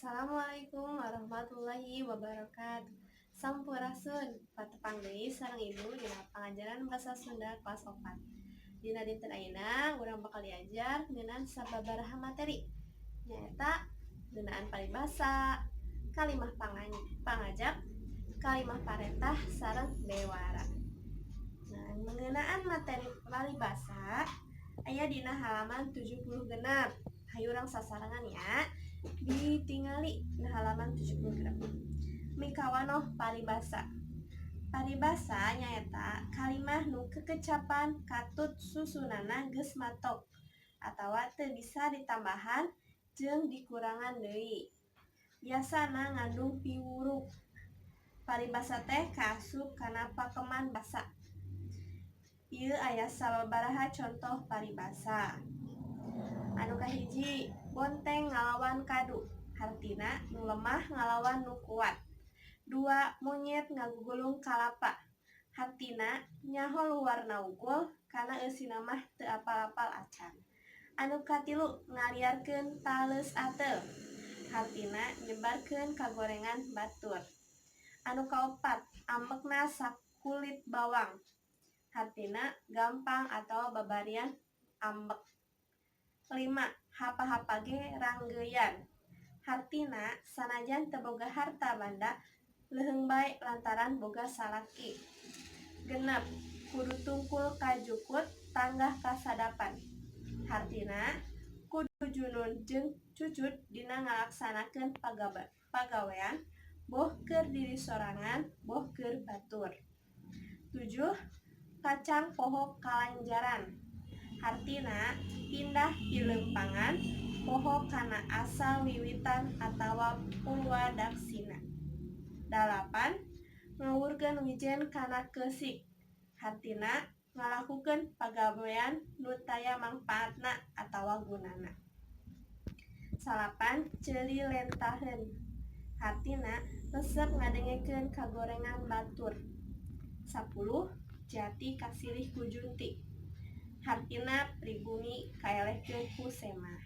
Assalamualaikum warahmatullahi wabarakatuh. Sampurasun, patepang deui sareng Ibu dina pangajaran Basa Sunda kelas 4. Dina dinten ayeuna urang bakal diajar ngeunaan sababaraha materi, nyaeta ngeunaan paribasa, kalimah pangajak, kalimah parentah, sareng bewara. Nah, ngeunaan materi paribasa aya dina halaman 76. Hayu urang sasarengan ya, ditingali na halaman 76. Mikawanoh paribasa. Paribasa nyaeta kalimah nu kekecapan katut susunanna geus matok atawa teu bisa ditambahan jeung dikurangan deui. Biasana ngandung piwuruk. Paribasa teh kaasup kana pakeman basa. Ieu aya sababaraha contoh paribasa. Anu kahiji, bonteng ngalawan kadu, hartina nu lemah ngalawan nu kuat. Dua, monyet ngagugulung kalapa, hartina nyaho luarna wungkul kana eusina mah teu apal-apal acan. Anu katilu, ngaliarkeun taleus ateul, hartina nyebarkeun kagorengan batur. Anu kaopat, ambekna sakulit bawang, hartina gampang atawa babarian ambek. Lima, hapa-hapa ge ranggeuyan, hartina sanajan teu boga harta banda leuheung bae lantaran boga salaki. 6, kudu tungkul kajukut tanggah kasadapan, hartina kudu junun jeung cucut dina ngalaksanakeun pagawean, boh keur diri sorangan boh keur batur. 7, kacang poho kalanjaran, hartina pindah pilempangan, poho kana asal wiwitan atawa purwadaksina. 8, ngawurkeun wijen kana keusik, hartina ngalakukeun pagawean nu taya mangpaatna atawa gunana. 9, ceuli lentaheun, hartina resep ngadengekeun kagorengan batur. 10, jati kasilih ku junti, hartina pribumi kaelehkeun ku semah.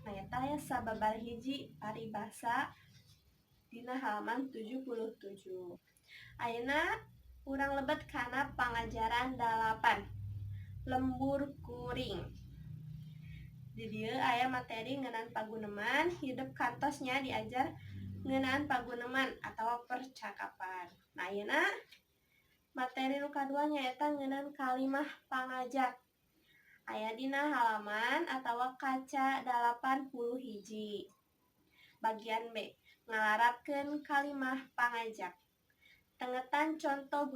Nah, eta aya sababaraha hiji paribasa dina halaman 77. Ayeuna urang lebet kana pangajaran 8, lembur kuring. Di dieu aya materi ngeunaan paguneman. Hidep kantos nya diajar ngeunaan paguneman atawa percakapan. Nah, ayeuna materi nu kadua nyaeta ngeunaan kalimah pangajak, aya dina halaman atawa kaca 81, bagian B, ngalarapkeun kalimah pangajak. Tengetan conto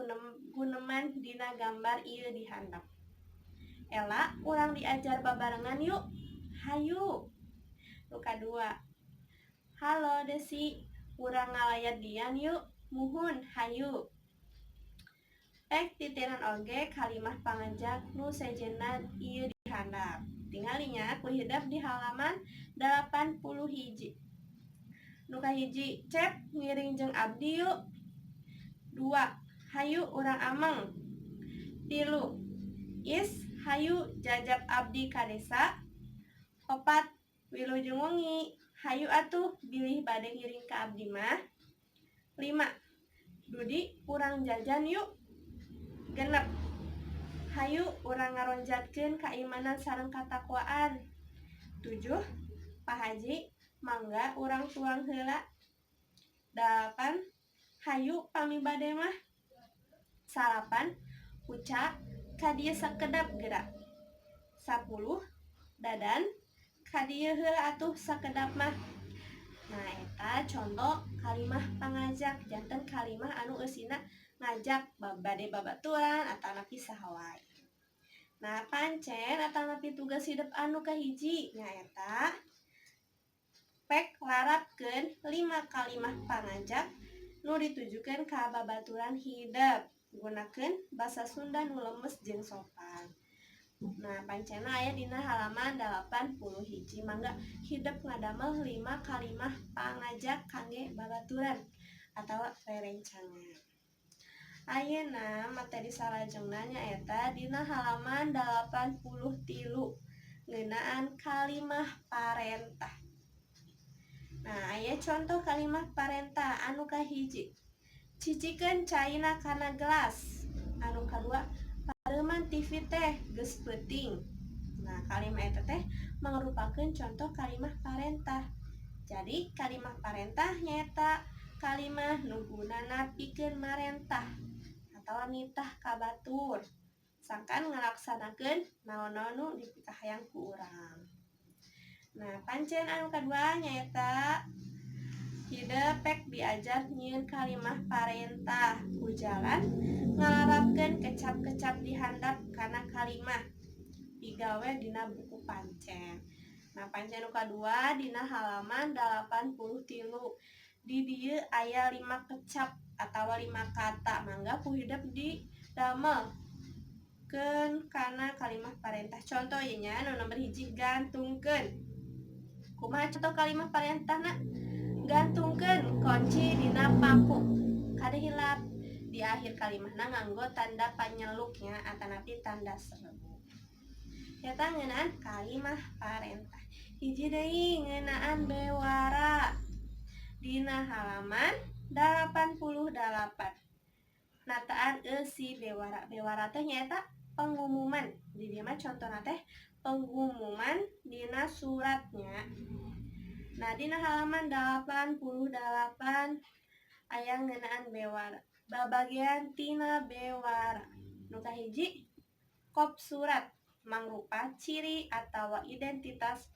guneman dina gambar ieu di handap. Ela, urang diajar babarengan yuk. Hayu. Nu kadua, halo Desi, urang ngalayat Dian yuk. Muhun, hayu. Pek titiran oge kalimah pangajak nu sejenna ieu di handap. Tingali nya ku hidep di halaman 81. Nu kahiji, Cep, ngiring jeung abdi yuk. 2, hayu urang ameng. 3, Is, hayu jajap abdi ka desa. 4, wilujeng wengi, hayu atuh bilih bade ngiring ka abdi mah. 5, Dudi, urang jajan yuk. 6, hayu urang ngaronjatkeun kaimanan sareng katakwaan. 7, Pak Haji, mangga urang tuang heula. 8, hayu pami bade mah. 9, Uca, ka dieu sakedap geura. 10, Dadan, ka dieu heula atuh sakedap mah. Nah, eta contoh kalimah pangajak, janten kalimah anu eusina ngajak bade babaturan atanapi saha wae. Nah, pancen atanapi tugas hidep anu kahiji nyaeta pek larapkeun 5 kalimah pangajak nu ditujukeun ka babaturan hidep, gunakeun basa Sunda nu lemes jeung sopan. Nah, pancena aya dina halaman 81. Mangga hidep ngadamel 5 kalimah pangajak kangge babaturan atawa rerencangan. Ayeuna materi salajengna nyaeta dina halaman 83, ngeunaan kalimah parentah. Nah, aya contoh kalimat parentah anu kahiji, cicikeun caina kana gelas. Anu kadua, pareuman TV teh, geus peuting. Nah, kalimat eta teh mangrupakeun contoh kalimat parentah. Jadi kalimat parentah nyaeta kalimat nu gunana pikeun marentah atawa nitah ka batur sangkan ngalaksanakeun naon-naon nu dipikahayang ku urang. Nah, pancen anu kadua nyaeta hidep pek diajar nyieun kalimah parentah ku jalan ngalarapkeun kecap-kecap di handap kana kalimah digawe dina buku pancen. Nah, pancen nu kadua dina halaman 83. Di dieu aya 5 kecap atawa 5 kata, mangga ku hidep didamel keun kana kalimah parentah. Contoh ieu nya, nu nomor 1, gantungkeun. Kumaha contoh kalimah parentahna? Gantungkeun kunci dina paku. Kade hilap, di akhir kalimahna nganggo tanda panyeluknya atanapi tanda seru. Eta ngeunaan kalimah parentah. Hiji deui ngeunaan bewara dina halaman 88, nataan eusi bewara. Bewara teh nyaeta pengumuman. Di dieu mah contona teh pengumuman dina suratnya. Nah, dina halaman 88 aya ngeunaan bewara. Babagian tina bewara. Nu kahiji, kop surat, mangrupa ciri atawa identitas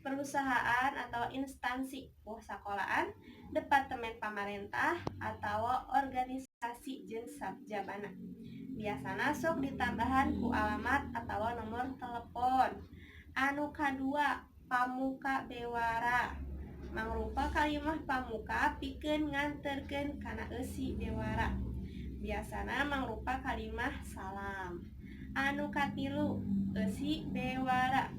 perusahaan atau instansi, boh sakolaan, departemen pamarentah atau organisasi jeung sajabana. Biasana sok ditambahan ku alamat atau nomor telepon. Anu kadua, pamuka bewara, mangrupa kalimah pamuka pikeun nganterkeun kana eusi bewara. Biasana mangrupa kalimah salam. Anu katilu, eusi bewara,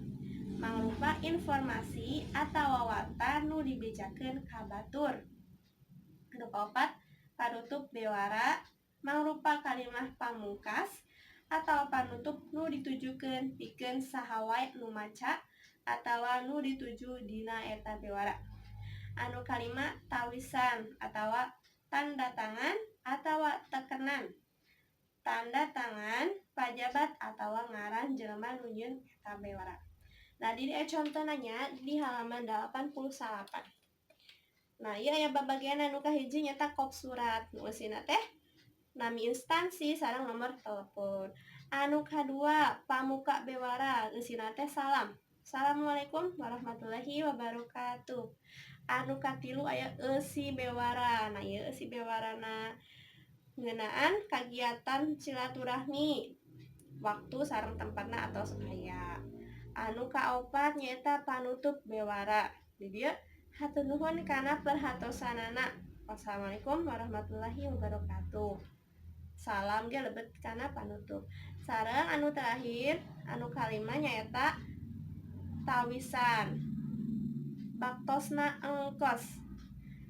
mangrupa informasi atawa warta nu dibejakeun ka batur. Anu kaopat, panutup bewara, mangrupa kalimah pamungkas atau panutup nu ditujukeun pikeun saha wae nu maca atawa nu dituju dina eta bewara. Anu kalima, tawisan atawa tanda tangan atawa tekenan. Tanda tangan pajabat atawa ngaran jelema nu nyieun eta bewara. Nah, di dieu contona nya di halaman 88. Nah, ieu aya babagian anu kahiji nyaeta kop surat. Nu eusina teh nami instansi sareng nomor telepon. Anu kadua, pamuka bewara, eusina teh salam. Assalamualaikum warahmatullahi wabarakatuh. Anu katilu aya eusi bewara. Nah, ieu eusi bewarana ngeunaan kagiatan silaturahmi, waktu sareng tempatna atos aya. Anu kaopat nyaeta panutup bewara. Di dieu hatur nuhun kana perhatosanana. Wassalamualaikum warahmatullahi wabarakatuh. Salam ge lebet kana panutup. Sareng anu terakhir, anu kalima nyaeta tawisan. Baktosna engkos.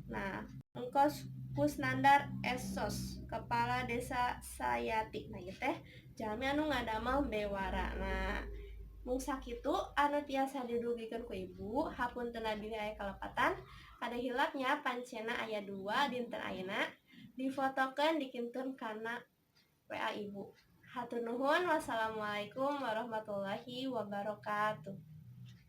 Nah, Engkos Kusnandar S.Sos, Kepala Desa Sayati. Nah, ieu teh jalmi anu ngadamel bewara. Nah, mung sakitu anu tiasa didugikeun ku ibu, hapunten bilih aya kalepatan. Kade hilap nya, pancena aya 2 dinten ayeuna, difotokeun dikintun kana WA ibu. Hatur nuhun, wassalamualaikum warahmatullahi wabarakatuh.